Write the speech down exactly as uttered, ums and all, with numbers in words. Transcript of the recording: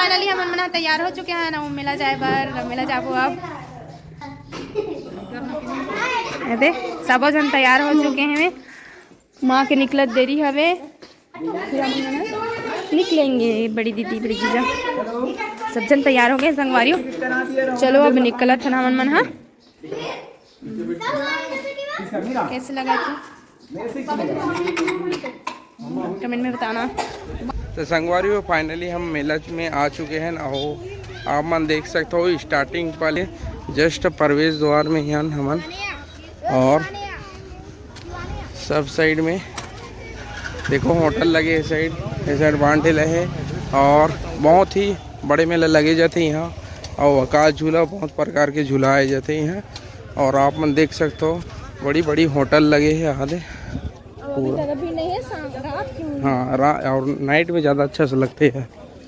Finally हमन मन ह तैयार हो चुके हैं ना, मेला जाए बर। मेला जाबो अब। ए दे, सबो झन तैयार हो चुके हैं। माँ के निकलत देरी हवे, फिर हमन मन ह निकलेंगे। बड़ी दीदी, बड़ी जीजा, सब झन तैयार हो गए संगवारी हो। चलो अब निकलत हन हमन मन ह। कैसे लगा थे, कमेंट में बताना। तो संगवारी हो, फाइनली हम मेला में आ चुके हैं। अहो, आप मन देख सकते हो, स्टार्टिंग पहले जस्ट प्रवेश द्वार में ही हन हमन, और सब साइड में देखो होटल लगे है, साइड, ये साइड बांधे लगे है, और बहुत ही बड़े मेला लगे जाते हैं यहाँ। और आकाश झूला, बहुत प्रकार के झूला आए जाते हैं यहाँ। और आप मन देख सकते हो, बड़ी बड़ी होटल लगे है यहाँ दे। और अभी पूरा ज़्यादा भीड़ नहीं है, शाम रात की हुई। हाँ, रा-, और नाइट में ज़्यादा अच्छा से लगते हैं।